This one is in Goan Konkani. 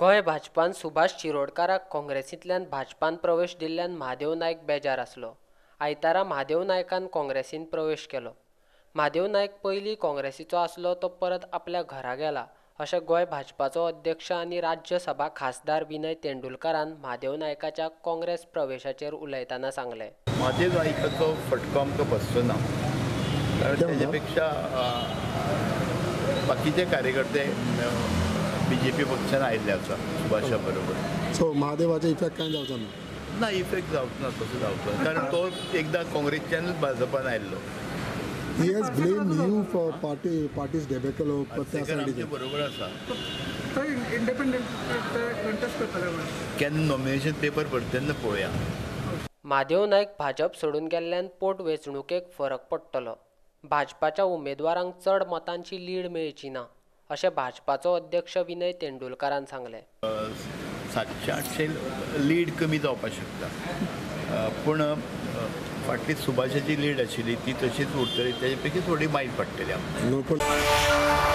गोंय भाजपान सुभाष शिरोडकाराक काँग्रेसींतल्यान भाजपान प्रवेश दिल्ल्यान महादेव नायक बेजार आसलो. आयतारा महादेव नायकान काँग्रेसीन प्रवेश केलो. महादेव नायक पयलीं काँग्रेसीचो आसलो तो परत आपल्या घरा गेला अशें गोंय भाजपाचो अध्यक्ष आनी राज्यसभा खासदार विनय तेंडुलकारान महादेव नायकाच्या काँग्रेस प्रवेशाचेर उलयतना सांगलें. महादेव नायकाचो फटको आमकां बसचो ना, कारण ताजे पेक्षा बाकीचे कार्यकर्ते बीजेपी पक्षान आयिल्ले आसा सुभाषा बरोबर. सो महादेवाचे इफेक्ट कांय जावचो ना? ना, इफेक्ट जावचो ना, तसो जावचो ना, कारण तो एकदां काँग्रेसच्यानूच भाजपान आयिल्लो. He has blamed you for party's debacle आमचे बरोबर आसा. इंडिपेंडंट कंटेस्ट करतले केन्ना नॉमिनेशन पेपर भरता तेन्ना पळोवया. महादेव नायक भाजप सोडून गेल्ल्यान पोट वेंचणुकेक फरक पडटलो. भाजपाच्या उमेदवारांक चड मतांची लीड मेळची ना अशें भाजपाचो अध्यक्ष विनय तेंडुलकारान सांगलें. 700-800 लीड कमी जावपाक शकता, पूण फाटली सुभाषाची लीड आशिल्ली ती तशीच उरतली, ताजे पैकी थोडी मायज पडटली आमकां.